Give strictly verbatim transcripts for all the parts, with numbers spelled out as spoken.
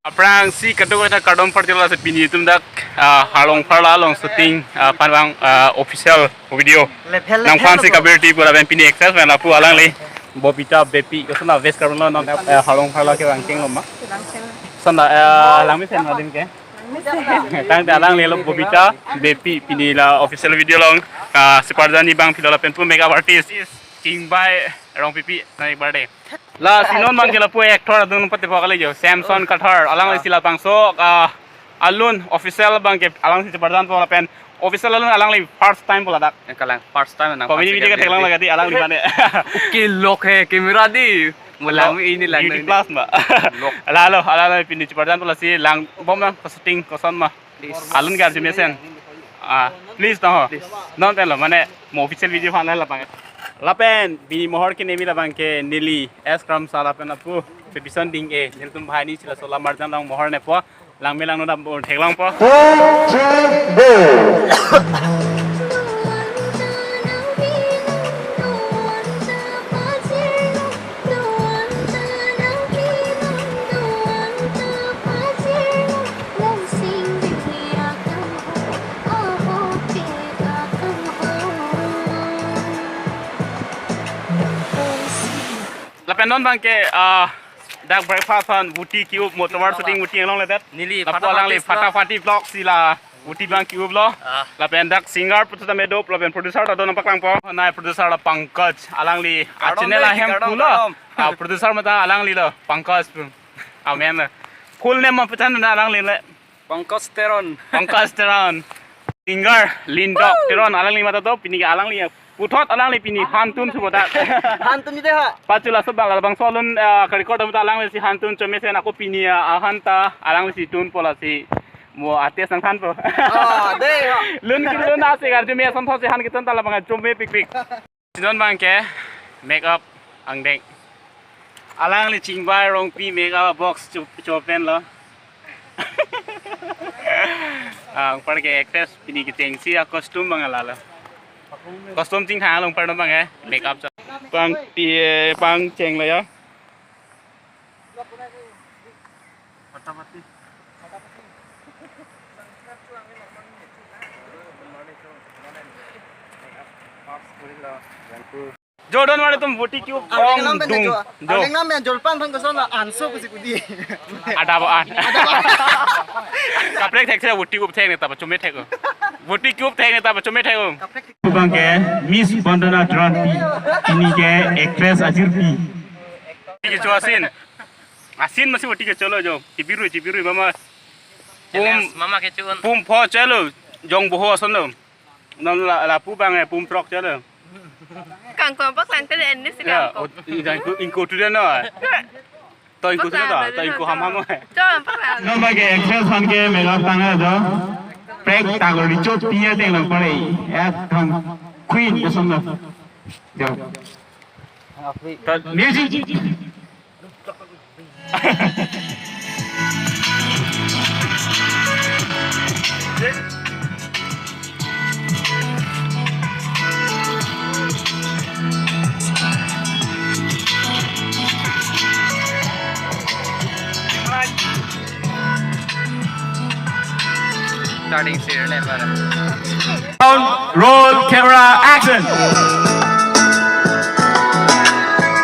Aphrangsi kadokave ta kardom parti lasi pini itum dak, ah, Harlongpharla along shooting, ah, pen abang, ah, official video nangphansi kabirti pu lapen pini actress pen lapu alangli Bobita Beypi, koson la West Karbi Anglong, eh, Harlongpharla kevang chengloma. Koson la, eh, langmesen ma adim ke. Tangte alanglilo Bobita Beypi, pini la official video along, ah, cheparjan ni abang philo lapen pu makeup artist Chingbai Rongpipi, na birthday. Lasi non abangke lapu actor adung pate po kali jo, Samson Kathar, alanglisi labangso, ah, alun official abangke alangsi cheparjanpo lapen official alun alangli first time pu ladak. Ya, kalang first time nang. Comedy pasti video kan kalang lagi di alangli mane. Oke, lock hai camera di. Mulang ini lang. Beauty class ma. Lock. Lalo, lalo pini cheparjanpo lasi langbom ma, shooting koson ma. Alun ke arju mesen. Ah, please no. Non pen lo mane mo official video aphan la labang. Lapen pini mohor ke nemi labangke neli S Kramsa lapen lapu Pepison Ding e, nelitum banghini si laso lamarjan along mohor nepo. Langme langno dam bon theklongpo. Two, three, go. Lapen non abangke, ah, dak breakfast aphan Vuti Cube, motor shooting Vuti along ledet. Neli lapu alangli Fatafati Vlogs. Fatafati Vlogs si la Vuti abang Cube lo. Ah. Lapen dak singer putu tame dop, lapen producer ta do nangpaklangpo. Nai producer la Pankaj, alangli kardom achannel dei, ahem kardom, pulo. Kardom. Ah, producer mata alanglilo, Pankaj pu. Amen. Full name ma pachan na alanglilo. Pankaj Teron. Pankaj Teron. Singer Lindok Teron, alangli mata do, pini ke alangli puthot alangli pini hantun suboda. Hantun ni dei ha. Pachula subang labangso alun, ah, ka-record damta alanglisi hantun chomesen ako pini, ah, ahanta alanglisi tunpo lasi mo artist nangthanpo. Ah, dei ha. Lun ke lun ase arju me asonthotsi han ketun ta labang chomepikpik. Si non abangke makeup angdeng. Alangli Chingbai Rongpi makeup box cho-, chopenlo. Ah, anparke actress pini kechengsi a-costume abang lalo. Costume chingthang along par non abangke makeup cho. Pangti, pangchenglo ya. Jo, don mane tum Vuti Cube. Areng ong nam pen dung. Jo. Jo. Areng nam pen jolpan aphan koson la anso pusi kudi. Ada apaan? Ada apaan? Kaprek thek se Vuti Cube thek ne ta pachome thek o. Vuti Cube thek ne ta pachome thek o. Kaprek. Abangke Miss Vandana Trati, pini ke actress ajirpi. Kecho asin. Asin masi Vuti kecholo jo. Chibiru, chibiru mama. Pum, mama kecho un. Pum pho cholo. Jong boho ason lo. Non la, lapu abang, eh, pum throk cholo. Kangkong paklang te en ni si. Ya, kangkong. O, ingko, ingko tu dia no. To ingko tu dia, to ingko ham ham. Chom paklang. Non abangke actress aphan ke makeup tang ajo. Prek tagor dichot pi ateng lang pare. Ya, thang queen ke som na. Jo. To music. Starting serial number. Sound, roll, camera, action.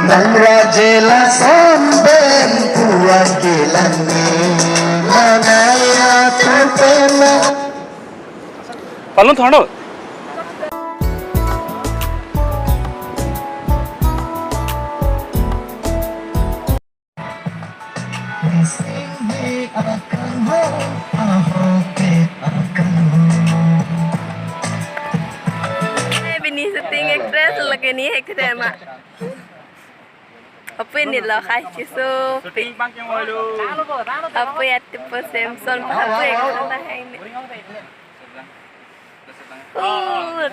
Nang rajela samben puan kilang ni manaya tupena. Palun thang do. Eh, pini shooting actress lagi ni hek tema. Apui ni lo hai kisu. Shooting bang keng oi lo. Apui ati po Samson pa apui kata hai ni. Oh, one,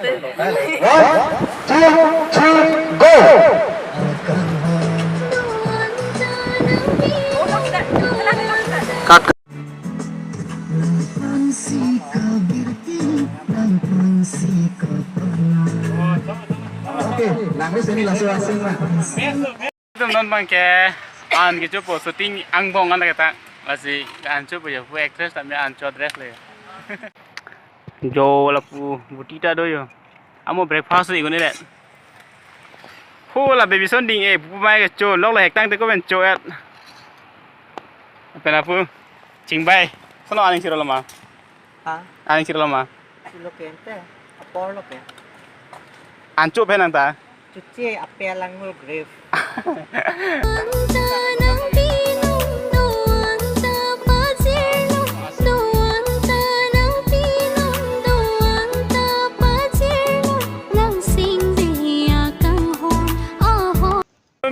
two, three, go. Cut. Oke, langsung sini langsung asing lah. Itum non abangke an kechopo shooting angbong an kita. Lasi an chopo yo, pu actress tame an cho dress le. Jo lapu buti ta do yo. Amo breakfast ikuni le. Ho la baby son ding e, pu mai kecho, lok le hektang te ko ben cho et. Pen apu chingbai. Sono aning siro lama. Ha? Aning siro lama. Silo ke ente. Apor lo ke. An cho pen nang ta. Chuche apel angul grape.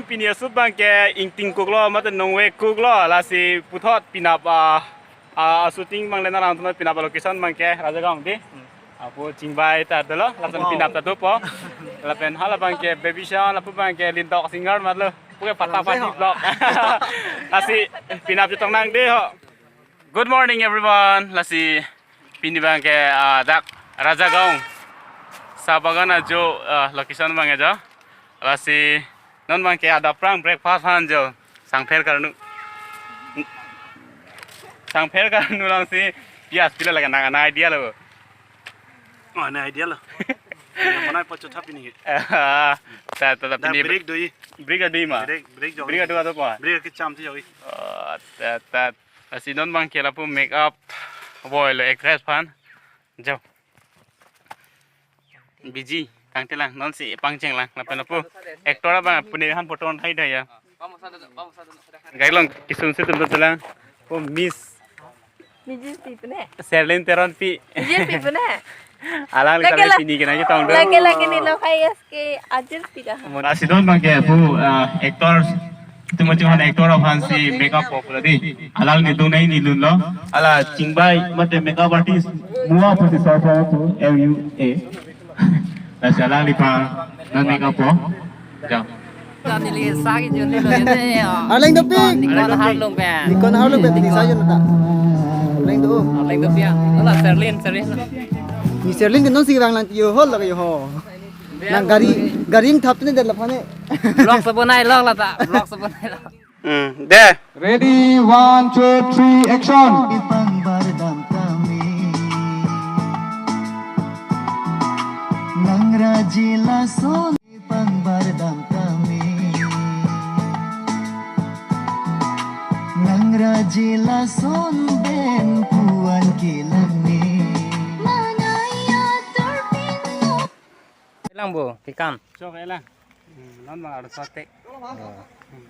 Pini a-shoot abangke ingting kuklo, mate nongve kuklo, lasi puthot penap a, a, a-shooting abang le narang thunot penap a-location abangke Rajagaon di. Apo chingbai ta dolo, lapen penap ta dopo. Lapen hala abangke baby son, lapu abangke Lintok singer matlo. Puke patah pati vlog. Lasi penap chetong nang de ho. Good morning everyone. Lasi pini abangke, ah, dak Rajagaon. Sabagan ajo, ah, location abang ajo. Lasi non abangke adap aphrang breakfast han jo. Sangpher karnu. Sangpher karnu langsi pias pila lagi nang, nang idea lo. Oh, nang idea lo. Yang mana pacu tapi ni? Ah, ta, ta, ta, dak pini break doi. Break doi ma. Break, break doi. Break doi atau apa? Break ke cam tu joi. Oh, ta, ta. Lasi non abangke lapu make up boy lo actress aphan. Jo. Biji, tangte lang, non si pangcheng lang, lapen apo actor abang pune han photo hai daya. Gari along kisung si tum tu lang. Oh, Miss Miss P pu ne? Serlin Teronpi. Miss P pu ne? Alang lagi lagi pini kena kita undang. Lagi lagi ni lo kai S K ajar tiga. Lasi non abangke pu, ah, actor, itu macam mana actor aphan si make up popular di. Alang nelitum nai nelitum lo. Hala chingbai mate makeup artist mua pusi sa sa tu M U A. Lasi alangliphan non make up po. Ja. Neli sa ke jun lo ya. Arleng dopik. Nikon harlung pen. Nikon harlung pen pini sa jun ta. Arleng do. Arleng dopik ya. Hala Serlin, Serlin. Ni Serlin ke non si vang lang yo ho la yo ho. Nang gari, gari thap ne det la phane. Vlog sabonai lok la ta. Vlog sabonai lok. Hmm, de. Ready, one, two, three, action. Pangbar dam kami. Nang raji lason pangbar dam kami. Nang raji lason ben puan kilang ni. Manaya terpintu. Lang bo, kikan. Chok lang. Hmm, non bang arus sotek. Oh.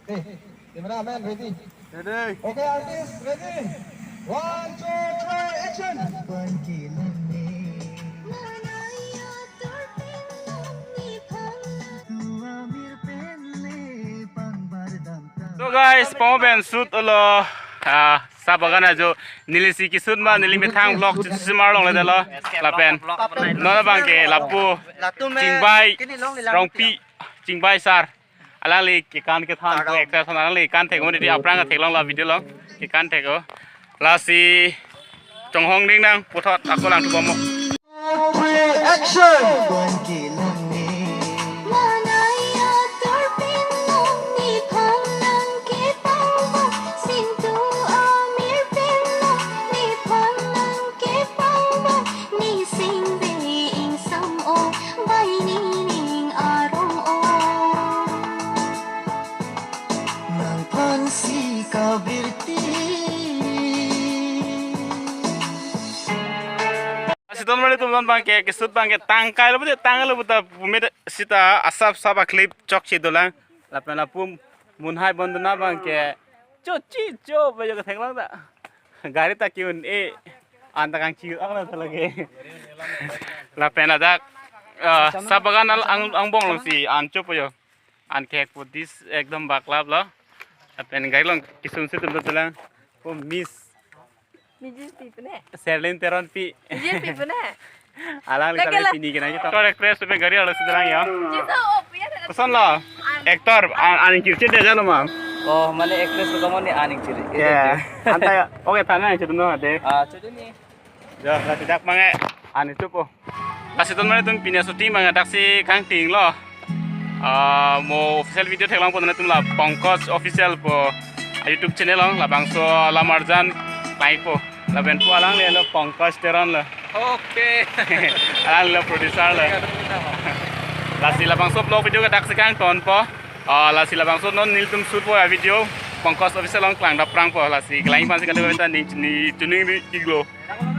Hey, cameraman ready? Ready. Okay, artist ready? One, two, three, action. So guys, pamo pen shoot lo, ah, sa bagan ajo neli si kishoot ma, neli methang vlog si mar longle detlo. Lapen non abangke lapu chingbai Rongpi, chingbai sir. Alangli kekan kethan ko actor ason alangli kan thek mo di aphrang theklong la video along kekan thek o. Lasi chonghong ding nang puthot ako lang tu bomo. Three, action. Nangphan si kabirti. Lasi ton mali tum non abangke, kishoot abangke tangkai lo pute tangkai lo puta pumit sita asap sap a-clip chokche dolang. Lapen lapu munhai bondona abangke cho chi cho bajo ketheklong ta. Gari ta kiun e anta kangchi ang la lagi. Lapen ladak, eh, sa bagan al ang angbong along si an chopo yo. An kehek pu dis ekdom baklap lo. Lapen gari along kisung si tum tu lang. Oh, Miss Miss P pu ne? Serlin Teronpi. Miss P pu ne? Alangli lagi tame la pini kena kita. Actor actress pen gari along si dolang ya. Jisa op ya. Koson lo? Actor an, aning kirche de jalo ma. Oh, mane actress lo kamu ni aning chiri. Ya. Anta ya. Oke, thana yang chiri no ade. Ah, chiri ni. Ya, lasi dak mangai. Ani tupo. Lasi ton mane tum pini shooting mangai daksi kangting lo. Ah, mo official video theklongpo, nangtum la Pankaj Official pu YouTube channel along labangso lamarjan klangpo. Lapen pu alanglelo Pankaj Teron lo. Okay. Alanglo producer lo. Lasi labangso vlog video ke daksi kangtonpo. Ah, lasi labangso non nelitum shootpo a-video Pankaj Official along klang daprangpo. Lasi kelang aphansi kali benta ning ni tuning ri iglo.